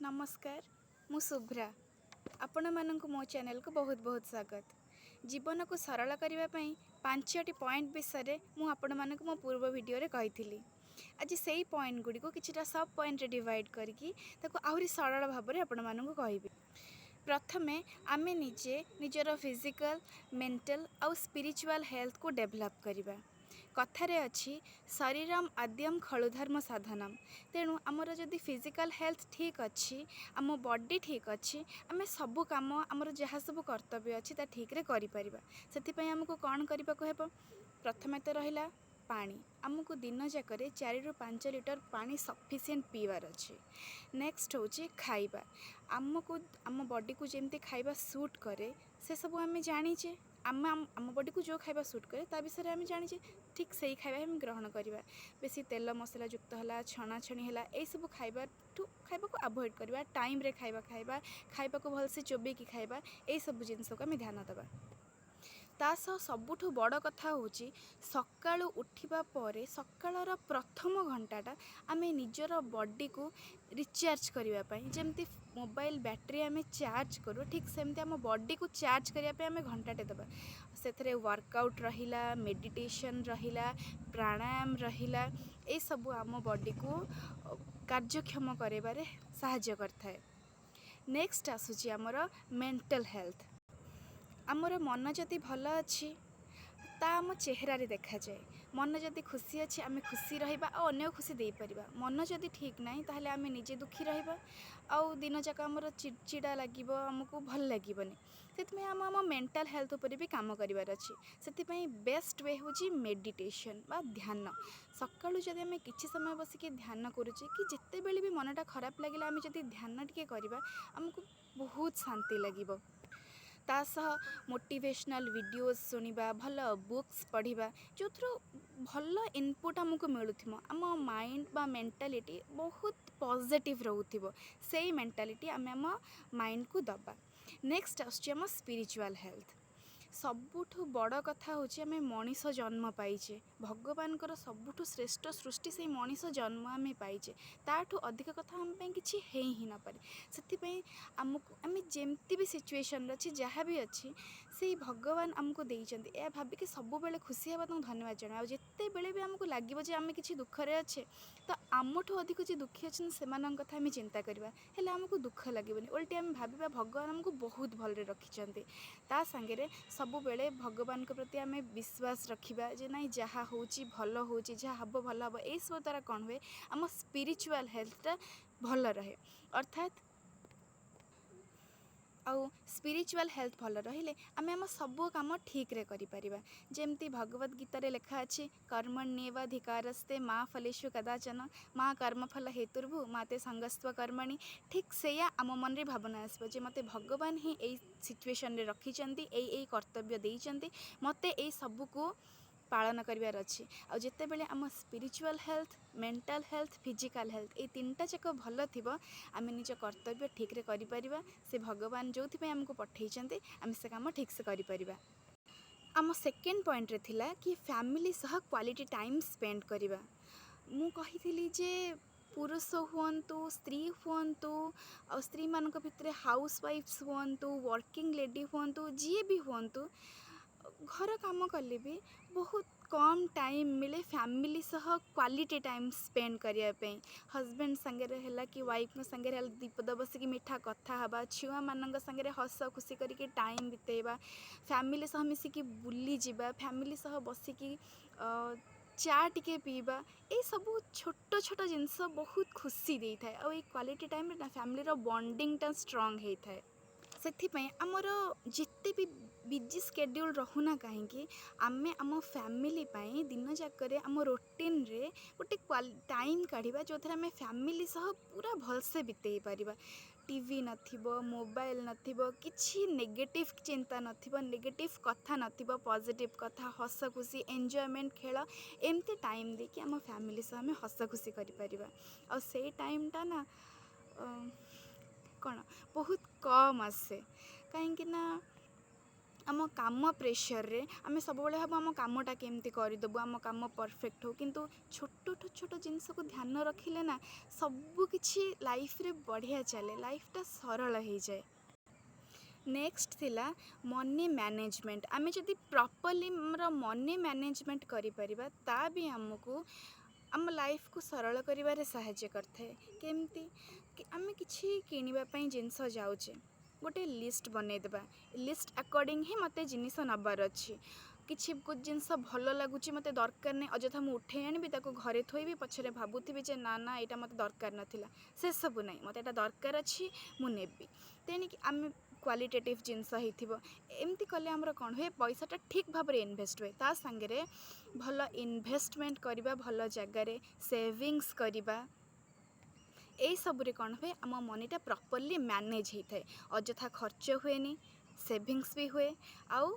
ନମସ୍କାର, ମୁଁ ଶୁଭ୍ରା। ଆପଣମାନଙ୍କୁ ମୋ ଚ୍ୟାନେଲକୁ ବହୁତ ବହୁତ ସ୍ୱାଗତ। ଜୀବନକୁ ସରଳ କରିବା ପାଇଁ 5ଟି ପଏଣ୍ଟ ବିଷୟରେ ମୁଁ ଆପଣମାନଙ୍କୁ ମୋ ପୂର୍ବ ଭିଡ଼ିଓରେ କହିଥିଲି। ଆଜି ସେଇ ପଏଣ୍ଟ ଗୁଡ଼ିକୁ କିଛିଟା ସବ୍ ପଏଣ୍ଟରେ ଡିଭାଇଡ଼ କରିକି ତାକୁ ଆହୁରି ସରଳ ଭାବରେ ଆପଣମାନଙ୍କୁ କହିବି। ପ୍ରଥମେ ଆମେ ନିଜେ ନିଜର ଫିଜିକାଲ୍, ମେଣ୍ଟାଲ୍ ଆଉ ସ୍ପିରିଚୁଆଲ୍ ହେଲ୍ଥକୁ ଡେଭଲପ୍ କରିବା। କଥାରେ ଅଛି, "ଶରୀରମ୍ ଆଦ୍ୟମ୍ ଖଳୁ ଧର୍ମ ସାଧନମ୍"। ତେଣୁ ଆମର ଯଦି ଫିଜିକାଲ୍ ହେଲ୍ଥ ଠିକ୍ ଅଛି, ଆମ ବଡି ଠିକ୍ ଅଛି, ଆମେ ସବୁ କାମ, ଆମର ଯାହା ସବୁ କର୍ତ୍ତବ୍ୟ ଅଛି, ତା ଠିକ୍ରେ କରିପାରିବା। ସେଥିପାଇଁ ଆମକୁ କ'ଣ କରିବାକୁ ହେବ? ପ୍ରଥମେ ତ ରହିଲା ପାଣି। ଆମକୁ ଦିନଯାକରେ 4ରୁ 5 ଲିଟର ପାଣି ସଫିସିଏଣ୍ଟ ପିଇବାର ଅଛି। ନେକ୍ସଟ ହେଉଛି ଖାଇବା। ଆମକୁ, ଆମ ବଡ଼ିକୁ ଯେମିତି ଖାଇବା ସୁଟ୍ କରେ, ସେସବୁ ଆମେ ଜାଣିଛେ। ଆମେ ଆମ ବଡ଼ିକୁ ଯେଉଁ ଖାଇବା ସୁଟ୍ କରେ, ତା ବିଷୟରେ ଆମେ ଜାଣିଛେ। ଠିକ୍ ସେଇ ଖାଇବା ଆମେ ଗ୍ରହଣ କରିବା। ବେଶୀ ତେଲ ମସଲା ଯୁକ୍ତ ହେଲା, ଛଣାଛଣି ହେଲା, ଏଇସବୁ ଖାଇବାଠୁ ଖାଇବାକୁ ଆଭଏଡ଼ କରିବା। ଟାଇମ୍ରେ ଖାଇବା ଖାଇବା, ଖାଇବାକୁ ଭଲସେ ଚୋବେଇକି ଖାଇବା, ଏଇସବୁ ଜିନିଷକୁ ଆମେ ଧ୍ୟାନ ଦେବା। ତା ସହ ସବୁଠୁ ବଡ଼ କଥା ହେଉଛି, ସକାଳୁ ଉଠିବା ପରେ ସକାଳର ପ୍ରଥମ ଘଣ୍ଟାଟା ଆମେ ନିଜର ବଡ଼ିକୁ ରିଚାର୍ଜ କରିବା ପାଇଁ, ଯେମିତି ମୋବାଇଲ ବ୍ୟାଟେରୀ ଆମେ ଚାର୍ଜ କରୁ, ଠିକ୍ ସେମିତି ଆମ ବଡ଼ିକୁ ଚାର୍ଜ କରିବା ପାଇଁ ଆମେ ଘଣ୍ଟାଟେ ଦେବା। ସେଥିରେ ୱାର୍କଆଉଟ୍ ରହିଲା, ମେଡ଼ିଟେସନ୍ ରହିଲା, ପ୍ରାଣାୟାମ ରହିଲା। ଏଇସବୁ ଆମ ବଡ଼ିକୁ କାର୍ଯ୍ୟକ୍ଷମ କରାଇବାରେ ସାହାଯ୍ୟ କରିଥାଏ। ନେକ୍ସଟ ଆସୁଛି ଆମର ମେଣ୍ଟାଲ୍ ହେଲ୍ଥ। ଆମର ମନ ଯଦି ଭଲ ଅଛି, ତା ଆମ ଚେହେରାରେ ଦେଖାଯାଏ। ମନ ଯଦି ଖୁସି ଅଛି, ଆମେ ଖୁସି ରହିବା ଆଉ ଅନ୍ୟକୁ ଖୁସି ଦେଇପାରିବା। ମନ ଯଦି ଠିକ୍ ନାହିଁ, ତାହେଲେ ଆମେ ନିଜେ ଦୁଃଖୀ ରହିବା ଆଉ ଦିନଯାକ ଆମର ଚିଡ଼ଚିଡ଼ା ଲାଗିବ, ଆମକୁ ଭଲ ଲାଗିବନି। ସେଥିପାଇଁ ଆମ ମେଣ୍ଟାଲ୍ ହେଲ୍ଥ ଉପରେ ବି କାମ କରିବାର ଅଛି। ସେଥିପାଇଁ ବେଷ୍ଟ we ହେଉଛି ମେଡ଼ିଟେସନ୍ ବା ଧ୍ୟାନ। ସକାଳୁ ଯଦି ଆମେ କିଛି ସମୟ ବସିକି ଧ୍ୟାନ କରୁଛେ କି ଯେତେବେଳେ ବି ମନଟା ଖରାପ ଲାଗିଲା, ଆମେ ଯଦି ଧ୍ୟାନ ଟିକେ କରିବା, ଆମକୁ ବହୁତ ଶାନ୍ତି ଲାଗିବ। ତା ସହ ମୋଟିଭେସନାଲ୍ ଭିଡ଼ିଓଜ୍ ଶୁଣିବା, ଭଲ ବୁକ୍ସ ପଢ଼ିବା, ଯେଉଁଥିରୁ ଭଲ ଇନପୁଟ୍ ଆମକୁ ମିଳୁଥିବ, ଆମ ମାଇଣ୍ଡ ବା ମେଣ୍ଟାଲିଟି ବହୁତ ପଜିଟିଭ୍ ରହୁଥିବ, ସେଇ ମେଣ୍ଟାଲିଟି ଆମେ ଆମ ମାଇଣ୍ଡକୁ ଦେବା। ନେକ୍ସଟ ଆସୁଛି ଆମ ସ୍ପିରିଚୁଆଲ୍ ହେଲ୍ଥ। ସବୁଠୁ ବଡ଼ କଥା ହେଉଛି, ଆମେ ମଣିଷ ଜନ୍ମ ପାଇଛେ। ଭଗବାନଙ୍କର ସବୁଠୁ ଶ୍ରେଷ୍ଠ ସୃଷ୍ଟି ସେଇ ମଣିଷ ଜନ୍ମ ଆମେ ପାଇଛେ। ତାଠୁ ଅଧିକ କଥା ଆମ ପାଇଁ କିଛି ହେଇ ହିଁ ନପାରେ। ସେଥିପାଇଁ ଆମକୁ, ଆମେ ଯେମିତି ବି ସିଚୁଏସନ୍ରେ ଅଛି, ଯାହା ବି ଅଛି, ସେଇ ଭଗବାନ ଆମକୁ ଦେଇଛନ୍ତି, ଏହା ଭାବିକି ସବୁବେଳେ ଖୁସି ହେବା, ତାଙ୍କୁ ଧନ୍ୟବାଦ ଜଣାଇବା। ଆଉ ଯେତେବେଳେ ବି ଆମକୁ ଲାଗିବ ଯେ ଆମେ କିଛି ଦୁଃଖରେ ଅଛେ, ତ ଆମଠୁ ଅଧିକ ଯିଏ ଦୁଃଖୀ ଅଛନ୍ତି, ସେମାନଙ୍କ କଥା ଆମେ ଚିନ୍ତା କରିବା, ହେଲେ ଆମକୁ ଦୁଃଖ ଲାଗିବନି। ଓଲଟି ଆମେ ଭାବିବା, ଭଗବାନ ଆମକୁ ବହୁତ ଭଲରେ ରଖିଛନ୍ତି। ତା ସାଙ୍ଗରେ ସବୁବେଳେ ଭଗବାନଙ୍କ ପ୍ରତି ଆମେ ବିଶ୍ୱାସ ରଖିବା ଯେ ନାଇଁ, ଯାହା ହେଉଛି ଭଲ ହେଉଛି, ଯାହା ହେବ ଭଲ ହେବ। ଏଇସବୁ ଦ୍ୱାରା କ'ଣ ହୁଏ? ଆମ ସ୍ପିରିଚୁଆଲ୍ ହେଲ୍ଥଟା ଭଲ ରହେ। ଅର୍ଥାତ୍ ଆଉ ସ୍ପିରିଚୁଆଲ୍ ହେଲ୍ଥ ଭଲ ରହିଲେ ଆମେ ଆମ ସବୁ କାମ ଠିକ୍ରେ କରିପାରିବା। ଯେମିତି ଭଗବତ ଗୀତାରେ ଲେଖା ଅଛି, "କର୍ମଣ୍ୟେବାଧିକାରସ୍ତେ ମା ଫଲେଷୁ କଦାଚନ, ମା କର୍ମଫଳ ହେତୁର୍ଭୂ ମା ତେ ସଙ୍ଗୋସ୍ତ୍ୱ କର୍ମଣି"। ଠିକ୍ ସେଇଆ ଆମ ମନରେ ଭାବନା ଆସିବ ଯେ ମୋତେ ଭଗବାନ ହିଁ ଏଇ ସିଚୁଏସନ୍ରେ ରଖିଛନ୍ତି, ଏଇ ଏଇ କର୍ତ୍ତବ୍ୟ ଦେଇଛନ୍ତି, ମୋତେ ଏଇ ସବୁକୁ ପାଳନ କରିବାର ଅଛି। ଆଉ ଯେତେବେଳେ ଆମ spiritual health, mental health, physical health, ଏଇ ତିନିଟା ଯାକ ଭଲ ଥିବ, ଆମେ ନିଜ କର୍ତ୍ତବ୍ୟ ଠିକ୍ରେ କରିପାରିବା। ସେ ଭଗବାନ ଯେଉଁଥିପାଇଁ ଆମକୁ ପଠେଇଛନ୍ତି, ଆମେ ସେ କାମ ଠିକ୍ସେ କରିପାରିବା। ଆମ ସେକେଣ୍ଡ ପଏଣ୍ଟରେ ଥିଲା କି ଫ୍ୟାମିଲି ସହ କ୍ୱାଲିଟି ଟାଇମ୍ ସ୍ପେଣ୍ଡ କରିବା। ମୁଁ କହିଥିଲି ଯେ ପୁରୁଷ ହୁଅନ୍ତୁ, ସ୍ତ୍ରୀ ହୁଅନ୍ତୁ, ଆଉ ସ୍ତ୍ରୀମାନଙ୍କ ଭିତରେ ହାଉସ୍ ୱାଇଫ୍ସ ହୁଅନ୍ତୁ, ୱାର୍କିଂ ଲେଡ଼ି ହୁଅନ୍ତୁ, ଯିଏ ବି ହୁଅନ୍ତୁ, ଘର କାମ କଲେ ବି ବହୁତ କମ୍ ଟାଇମ୍ ମିଳେ ଫ୍ୟାମିଲି ସହ କ୍ୱାଲିଟି ଟାଇମ୍ ସ୍ପେଣ୍ଡ କରିବା ପାଇଁ। ହଜବେଣ୍ଡ ସାଙ୍ଗରେ ହେଲା କି ୱାଇଫ୍ଙ୍କ ସାଙ୍ଗରେ ହେଲା, ଦିପଦ ବସିକି ମିଠା କଥା ହେବା, ଛୁଆମାନଙ୍କ ସାଙ୍ଗରେ ହସ ଖୁସି କରିକି ଟାଇମ୍ ବିତେଇବା, ଫ୍ୟାମିଲି ସହ ମିଶିକି ବୁଲିଯିବା, ଫ୍ୟାମିଲି ସହ ବସିକି ଚା ଟିକେ ପିଇବା, ଏଇସବୁ ଛୋଟ ଛୋଟ ଜିନିଷ ବହୁତ ଖୁସି ଦେଇଥାଏ। ଆଉ ଏଇ କ୍ୱାଲିଟି ଟାଇମ୍ରେ ନା ଫ୍ୟାମିଲିର ବଣ୍ଡିଙ୍ଗଟା ଷ୍ଟ୍ରଙ୍ଗ ହେଇଥାଏ। ସେଥିପାଇଁ ଆମର ଯେତେ ବି ବିଜି ସ୍କେଡ୍ୟୁଲ୍ ରହୁନା କାହିଁକି, ଆମେ ଆମ ଫ୍ୟାମିଲି ପାଇଁ ଦିନଯାକରେ ଆମ ରୁଟିନ୍ରେ ଗୋଟେ ଟାଇମ୍ କାଢ଼ିବା, ଯେଉଁଥିରେ ଆମେ ଫ୍ୟାମିଲି ସହ ପୁରା ଭଲସେ ବିତେଇ ପାରିବା। ଟିଭି ନଥିବ, ମୋବାଇଲ୍ ନଥିବ, କିଛି ନେଗେଟିଭ୍ ଚିନ୍ତା ନଥିବ, ନେଗେଟିଭ୍ କଥା ନଥିବ, ପଜିଟିଭ୍ କଥା, ହସ ଖୁସି, ଏନ୍ଜୟମେଣ୍ଟ, ଖେଳ, ଏମିତି ଟାଇମ୍ ଦେଇକି ଆମ ଫ୍ୟାମିଲି ସହ ଆମେ ହସ ଖୁସି କରିପାରିବା। ଆଉ ସେଇ ଟାଇମ୍ଟା ନା କ'ଣ ବହୁତ କମ୍ ଆସେ, କାହିଁକି ନା ଆମ କାମ ପ୍ରେସରରେ ଆମେ ସବୁବେଳେ ଭାବୁ ଆମ କାମଟା କେମିତି କରିଦେବୁ, ଆମ କାମ ପରଫେକ୍ଟ ହଉ। କିନ୍ତୁ ଛୋଟଠୁ ଛୋଟ ଜିନିଷକୁ ଧ୍ୟାନ ରଖିଲେ ନା ସବୁକିଛି ଲାଇଫରେ ବଢ଼ିଆ ଚାଲେ, ଲାଇଫଟା ସରଳ ହେଇଯାଏ। ନେକ୍ସଟ ଥିଲା ମନି ମ୍ୟାନେଜମେଣ୍ଟ। ଆମେ ଯଦି ପ୍ରପରଲି ଆମର ମନି ମ୍ୟାନେଜମେଣ୍ଟ କରିପାରିବା, ତା ବି ଆମକୁ ଆମ ଲାଇଫକୁ ସରଳ କରିବାରେ ସାହାଯ୍ୟ କରିଥାଏ। କେମିତି କି ଆମେ କିଛି କିଣିବା ପାଇଁ ଜିନିଷ ଯାଉଛେ, ଗୋଟେ ଲିଷ୍ଟ ବନେଇଦେବା। ଲିଷ୍ଟ ଆକର୍ଡ଼ିଂ ହିଁ ମୋତେ ଜିନିଷ ନେବାର ଅଛି। କିଛି ଜିନିଷ ଭଲ ଲାଗୁଛି, ମୋତେ ଦରକାର ନାହିଁ, ଅଯଥା ମୁଁ ଉଠେଇ ଆଣିବି, ତାକୁ ଘରେ ଥୋଇବି, ପଛରେ ଭାବୁଥିବି ଯେ ନା ନା, ଏଇଟା ମୋତେ ଦରକାର ନଥିଲା। ସେସବୁ ନାହିଁ, ମୋତେ ଏଇଟା ଦରକାର ଅଛି, ମୁଁ ନେବି। ତେଣିକି ଆମେ କ୍ୱାଲିଟେଟିଭ୍ ଜିନିଷ ହେଇଥିବ। ଏମିତି କଲେ ଆମର କ'ଣ ହୁଏ? ପଇସାଟା ଠିକ୍ ଭାବରେ ଇନଭେଷ୍ଟ ହୁଏ। ତା ସାଙ୍ଗରେ ଭଲ ଇନଭେଷ୍ଟମେଣ୍ଟ କରିବା, ଭଲ ଜାଗାରେ ସେଭିଙ୍ଗସ୍ କରିବା, ଏଇସବୁରେ କ'ଣ ହୁଏ? ଆମ ମନିଟା ପ୍ରପରଲି ମ୍ୟାନେଜ୍ ହେଇଥାଏ। ଅଯଥା ଖର୍ଚ୍ଚ ହୁଏନି, ସେଭିଙ୍ଗସ୍ ବି ହୁଏ ଆଉ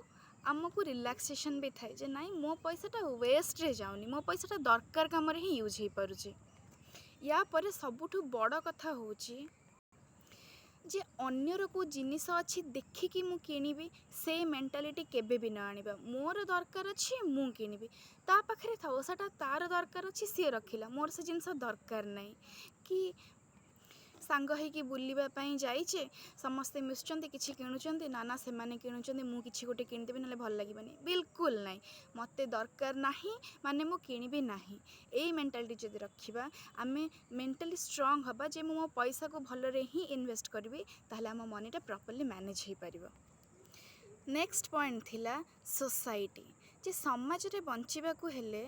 ଆମକୁ ରିଲାକ୍ସେସନ୍ ବି ଥାଏ ଯେ ନାଇଁ, ମୋ ପଇସାଟା ୱେଷ୍ଟରେ ଯାଉନି, ମୋ ପଇସାଟା ଦରକାର କାମରେ ହିଁ ୟୁଜ୍ ହେଇପାରୁଛି। ୟା ପରେ ସବୁଠୁ ବଡ଼ କଥା ହେଉଛି ଯେ ଅନ୍ୟର କେଉଁ ଜିନିଷ ଅଛି ଦେଖିକି ମୁଁ କିଣିବି, ସେ ମେଣ୍ଟାଲିଟି କେବେ ବି ନ ଆଣିବା। ମୋର ଦରକାର ଅଛି, ମୁଁ କିଣିବି। ତା ପାଖରେ ଥାଉ, ସେଟା ତା'ର ଦରକାର ଅଛି, ସିଏ ରଖିଲା, ମୋର ସେ ଜିନିଷ ଦରକାର ନାହିଁ। କି ସାଙ୍ଗ ହେଇକି ବୁଲିବା ପାଇଁ ଯାଇଛେ, ସମସ୍ତେ ମିଶୁଛନ୍ତି, କିଛି କିଣୁଛନ୍ତି, ନା ନା, ସେମାନେ କିଣୁଛନ୍ତି, ମୁଁ କିଛି ଗୋଟେ କିଣିଦେବି, ନହେଲେ ଭଲ ଲାଗିବନି। ବିଲକୁଲ ନାହିଁ। ମୋତେ ଦରକାର ନାହିଁ ମାନେ ମୁଁ କିଣିବି ନାହିଁ। ଏଇ ମେଣ୍ଟାଲିଟି ଯଦି ରଖିବା, ଆମେ ମେଣ୍ଟାଲି ଷ୍ଟ୍ରଙ୍ଗ ହେବା ଯେ ମୁଁ ମୋ ପଇସାକୁ ଭଲରେ ହିଁ ଇନଭେଷ୍ଟ କରିବି, ତାହେଲେ ଆମ ମନିଟା ପ୍ରପରଲି ମ୍ୟାନେଜ୍ ହେଇପାରିବ। ନେକ୍ସଟ ପଏଣ୍ଟ ଥିଲା ସୋସାଇଟି, ଯେ ସମାଜରେ ବଞ୍ଚିବାକୁ ହେଲେ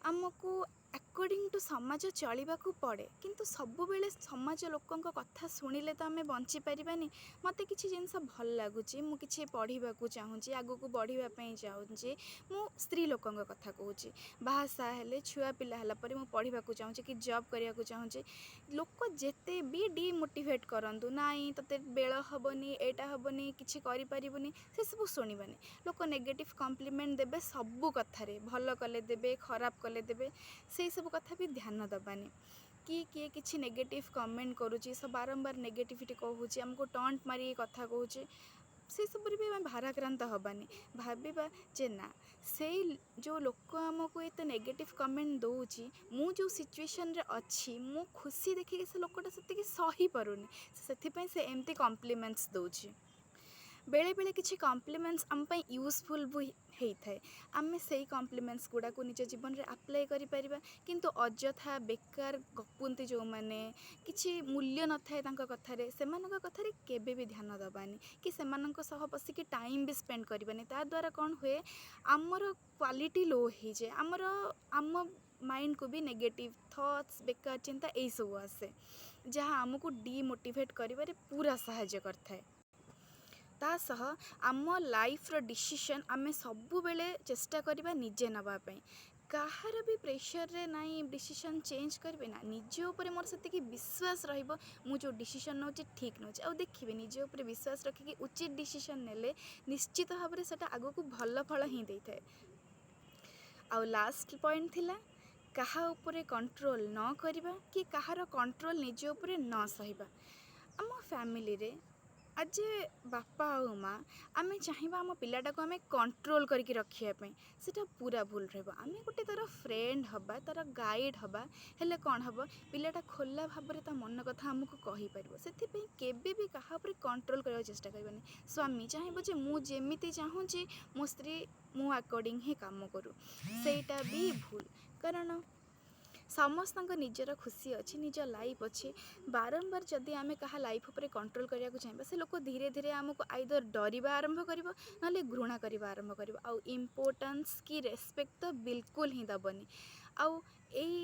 ଆମକୁ ଆକର୍ଡ଼ିଂ ଟୁ ସମାଜ ଚଳିବାକୁ ପଡ଼େ। କିନ୍ତୁ ସବୁବେଳେ ସମାଜ ଲୋକଙ୍କ କଥା ଶୁଣିଲେ ତ ଆମେ ବଞ୍ଚିପାରିବାନି। ମୋତେ କିଛି ଜିନିଷ ଭଲ ଲାଗୁଛି, ମୁଁ କିଛି ପଢ଼ିବାକୁ ଚାହୁଁଛି, ଆଗକୁ ବଢ଼ିବା ପାଇଁ ଚାହୁଁଛି। ମୁଁ ସ୍ତ୍ରୀ ଲୋକଙ୍କ କଥା କହୁଛି। ବାହା ସାହା ହେଲେ, ଛୁଆ ପିଲା ହେଲା ପରେ ମୁଁ ପଢ଼ିବାକୁ ଚାହୁଁଛି କି ଜବ୍ କରିବାକୁ ଚାହୁଁଛି। ଲୋକ ଯେତେ ବି ଡିମୋଟିଭେଟ୍ କରନ୍ତୁ, ନାଇଁ, ତୋତେ ବେଳ ହେବନି, ଏଇଟା ହେବନି, କିଛି କରିପାରିବୁନି, ସେସବୁ ଶୁଣିବାନି। ଲୋକ ନେଗେଟିଭ୍ କମ୍ପ୍ଲିମେଣ୍ଟ ଦେବେ ସବୁ କଥାରେ, ଭଲ କଲେ ଦେବେ, ଖରାପ କଲେ ଦେବେ, ସେଇ ସବୁ କଥା ବି ଧ୍ୟାନ ଦେବାନି। କି କିଏ କିଛି ନେଗେଟିଭ୍ କମେଣ୍ଟ କରୁଛି, ବାରମ୍ବାର ନେଗେଟିଭିଟି କହୁଛି, ଆମକୁ ଟଣ୍ଟ ମାରିକି କଥା କହୁଛି, ସେସବୁରେ ବି ଆମେ ଭାରାକ୍ରାନ୍ତ ହେବାନି। ଭାବିବା ଯେ ନା, ସେଇ ଯେଉଁ ଲୋକ ଆମକୁ ଏତେ ନେଗେଟିଭ୍ କମେଣ୍ଟ ଦେଉଛି, ମୁଁ ଯେଉଁ ସିଚୁଏସନ୍ରେ ଅଛି, ମୁଁ ଖୁସି ଦେଖିକି ସେ ଲୋକଟା ସେତିକି ସହିପାରୁନି, ସେଥିପାଇଁ ସେ ଏମିତି କମ୍ପ୍ଲିମେଣ୍ଟସ୍ ଦେଉଛି। ବେଳେବେଳେ କିଛି କମ୍ପ୍ଲିମେଣ୍ଟସ୍ ଆମ ପାଇଁ ୟୁଜଫୁଲ୍ ବି ହେଇଥାଏ। ଆମେ ସେଇ କମ୍ପ୍ଲିମେଣ୍ଟସ୍ ଗୁଡ଼ାକୁ ନିଜ ଜୀବନରେ ଆପ୍ଲାଏ କରିପାରିବା। କିନ୍ତୁ ଅଯଥା ବେକାର ଗପନ୍ତି ଯେଉଁମାନେ, କିଛି ମୂଲ୍ୟ ନଥାଏ ତାଙ୍କ କଥାରେ, ସେମାନଙ୍କ କଥାରେ କେବେ ବି ଧ୍ୟାନ ଦେବାନି କି ସେମାନଙ୍କ ସହ ବସିକି ଟାଇମ୍ ବି ସ୍ପେଣ୍ଡ କରିବାନି। ତା ଦ୍ୱାରା କ'ଣ ହୁଏ? ଆମର କ୍ୱାଲିଟି ଲୋ ହେଇଯାଏ, ଆମର ଆମ ମାଇଣ୍ଡକୁ ବି ନେଗେଟିଭ୍ ଥଟ୍ସ, ବେକାର ଚିନ୍ତା ଏଇସବୁ ଆସେ, ଯାହା ଆମକୁ ଡିମୋଟିଭେଟ୍ କରିବାରେ ପୁରା ସାହାଯ୍ୟ କରିଥାଏ। ତା ସହ ଆମ ଲାଇଫ୍ର ଡିସିସନ୍ ଆମେ ସବୁବେଳେ ଚେଷ୍ଟା କରିବା ନିଜେ ନେବା ପାଇଁ। କାହାର ବି ପ୍ରେସରରେ ନାଇଁ ଡିସିସନ୍ ଚେଞ୍ଜ କରିବେ ନା। ନିଜ ଉପରେ ମୋର ସେତିକି ବିଶ୍ୱାସ ରହିବ, ମୁଁ ଯେଉଁ ଡିସିସନ୍ ନେଉଛି ଠିକ୍ ନେଉଛି। ଆଉ ଦେଖିବେ, ନିଜ ଉପରେ ବିଶ୍ୱାସ ରଖିକି ଉଚିତ ଡିସିସନ୍ ନେଲେ ନିଶ୍ଚିତ ଭାବରେ ସେଇଟା ଆଗକୁ ଭଲ ଫଳ ହିଁ ଦେଇଥାଏ। ଆଉ ଲାଷ୍ଟ ପଏଣ୍ଟ ଥିଲା କାହା ଉପରେ କଣ୍ଟ୍ରୋଲ ନ କରିବା କି କାହାର କଣ୍ଟ୍ରୋଲ ନିଜ ଉପରେ ନ ସହିବା। ଆମ ଫ୍ୟାମିଲିରେ ଆଜି ବାପା ଆଉ ମା, ଆମେ ଚାହିଁବା ଆମ ପିଲାଟାକୁ ଆମେ କଣ୍ଟ୍ରୋଲ କରିକି ରଖିବା ପାଇଁ, ସେଇଟା ପୁରା ଭୁଲ ରହିବ। ଆମେ ଗୋଟେ ତା'ର ଫ୍ରେଣ୍ଡ ହେବା, ତା'ର ଗାଇଡ଼ ହେବା, ହେଲେ କ'ଣ ହେବ? ପିଲାଟା ଖୋଲା ଭାବରେ ତା ମନ କଥା ଆମକୁ କହିପାରିବ। ସେଥିପାଇଁ କେବେ ବି କାହା ଉପରେ କଣ୍ଟ୍ରୋଲ କରିବାକୁ ଚେଷ୍ଟା କରିବାନି। ସ୍ୱାମୀ ଚାହିଁବ ଯେ ମୁଁ ଯେମିତି ଚାହୁଁଛି ମୋ ସ୍ତ୍ରୀ ମୋ ଆକର୍ଡ଼ିଂ ହିଁ କାମ କରୁ, ସେଇଟା ବି ଭୁଲ। କାରଣ ସମସ୍ତଙ୍କ ନିଜର ଖୁସି ଅଛି, ନିଜ ଲାଇଫ୍ ଅଛି। ବାରମ୍ବାର ଯଦି ଆମେ କାହା ଲାଇଫ୍ ଉପରେ କଣ୍ଟ୍ରୋଲ କରିବାକୁ ଚାହିଁବା, ସେ ଲୋକ ଧୀରେ ଧୀରେ ଆମକୁ ଆଇଦର ଡରିବା ଆରମ୍ଭ କରିବ, ନହେଲେ ଘୃଣା କରିବା ଆରମ୍ଭ କରିବ। ଆଉ ଇମ୍ପୋର୍ଟାନ୍ସ କି ରେସପେକ୍ଟ ତ ବିଲକୁଲ ହିଁ ଦେବନି। ଆଉ ଏଇ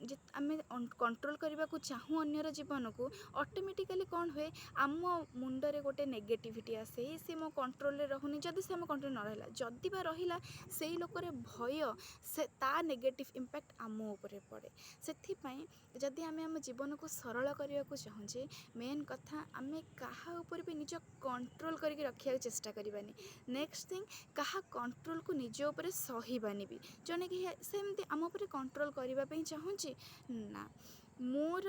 ଯେ ଆମେ କଣ୍ଟ୍ରୋଲ କରିବାକୁ ଚାହୁଁ ଅନ୍ୟର ଜୀବନକୁ, ଅଟୋମେଟିକାଲି କ'ଣ ହୁଏ? ଆମ ମୁଣ୍ଡରେ ଗୋଟେ ନେଗେଟିଭିଟି ଆସେ, ଏଇ ସେ ମୋ କଣ୍ଟ୍ରୋଲରେ ରହୁନି। ଯଦି ସେ ଆମ କଣ୍ଟ୍ରୋଲ ନ ରହିଲା, ଯଦି ବା ରହିଲା, ସେଇ ଲୋକର ଭୟ, ସେ ତା ନେଗେଟିଭ୍ ଇମ୍ପାକ୍ଟ ଆମ ଉପରେ ପଡ଼େ। ସେଥିପାଇଁ ଯଦି ଆମେ ଆମ ଜୀବନକୁ ସରଳ କରିବାକୁ ଚାହୁଁଛେ, ମେନ୍ କଥା ଆମେ କାହା ଉପରେ ବି ନିଜ କଣ୍ଟ୍ରୋଲ କରିକି ରଖିବାକୁ ଚେଷ୍ଟା କରିବାନି। ନେକ୍ସଟ ଥିଙ୍ଗ, କାହା କଣ୍ଟ୍ରୋଲକୁ ନିଜ ଉପରେ ସହିବାନି ବି। ଜଣେ କେହି ସେମିତି ଆମ ଉପରେ କଣ୍ଟ୍ରୋଲ କରିବା ପାଇଁ ଚାହୁଁଛି, ନା, ମୋର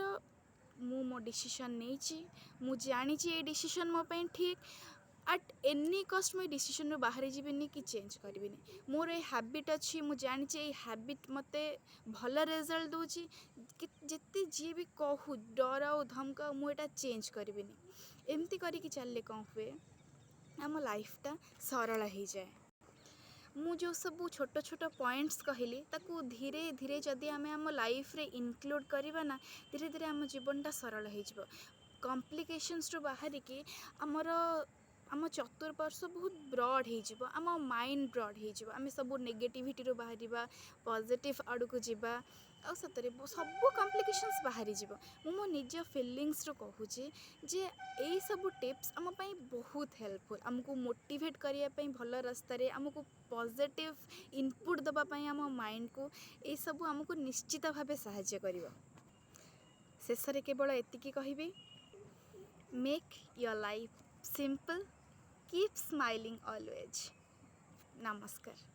ମୁଁ ମୋ ଡିସିସନ୍ ନେଇଛି, ମୁଁ ଜାଣିଛି ଏଇ ଡିସିସନ୍ ମୋ ପାଇଁ ଠିକ୍। ଆଟ୍ ଏନି କଷ୍ଟ ମୁଁ ଏଇ ଡିସିସନ୍ରୁ ବାହାରି ଯିବିନି କି ଚେଞ୍ଜ କରିବିନି। ମୋର ଏଇ ହ୍ୟାବିଟ୍ ଅଛି, ମୁଁ ଜାଣିଛି ଏଇ ହ୍ୟାବିଟ୍ ମୋତେ ଭଲ ରେଜଲ୍ଟ ଦେଉଛି କି ଯେତେ ଯିଏ ବି କହୁ, ଡରାଉ, ଧମକାଉ, ମୁଁ ଏଇଟା ଚେଞ୍ଜ କରିବିନି। ଏମିତି କରିକି ଚାଲିଲେ କ'ଣ ହୁଏ? ଆମ ଲାଇଫ୍ଟା ସରଳ ହେଇଯାଏ। ମୁଁ ଯେଉଁ ସବୁ ଛୋଟ ଛୋଟ ପଏଣ୍ଟସ୍ କହିଲି, ତାକୁ ଧୀରେ ଧୀରେ ଯଦି ଆମେ ଆମ ଲାଇଫ୍ରେ ଇନକ୍ଲୁଡ଼ କରିବା ନା, ଧୀରେ ଧୀରେ ଆମ ଜୀବନଟା ସରଳ ହେଇଯିବ। କମ୍ପ୍ଲିକେସନ୍ସରୁ ବାହାରିକି ଆମ ଚତୁଃପାର୍ଶ୍ୱ ବହୁତ ବ୍ରଡ଼ ହେଇଯିବ, ଆମ ମାଇଣ୍ଡ ବ୍ରଡ଼ ହେଇଯିବ। ଆମେ ସବୁ ନେଗେଟିଭିଟିରୁ ବାହାରିବା, ପଜିଟିଭ୍ ଆଡ଼କୁ ଯିବା ଆଉ ସତରେ ସବୁ କମ୍ପ୍ଲିକେସନ୍ସ ବାହାରିଯିବ। ମୁଁ ମୋ ନିଜ ଫିଲିଙ୍ଗସରୁ କହୁଛି ଯେ ଏଇସବୁ ଟିପ୍ସ ଆମ ପାଇଁ ବହୁତ ହେଲ୍ପଫୁଲ୍। ଆମକୁ ମୋଟିଭେଟ୍ କରିବା ପାଇଁ, ଭଲ ରାସ୍ତାରେ ଆମକୁ ପଜିଟିଭ୍ ଇନପୁଟ୍ ଦେବା ପାଇଁ ଆମ ମାଇଣ୍ଡକୁ ଏଇସବୁ ଆମକୁ ନିଶ୍ଚିତ ଭାବେ ସାହାଯ୍ୟ କରିବ। ଶେଷରେ କେବଳ ଏତିକି କହିବି, make your life simple, keep smiling always. ନମସ୍କାର।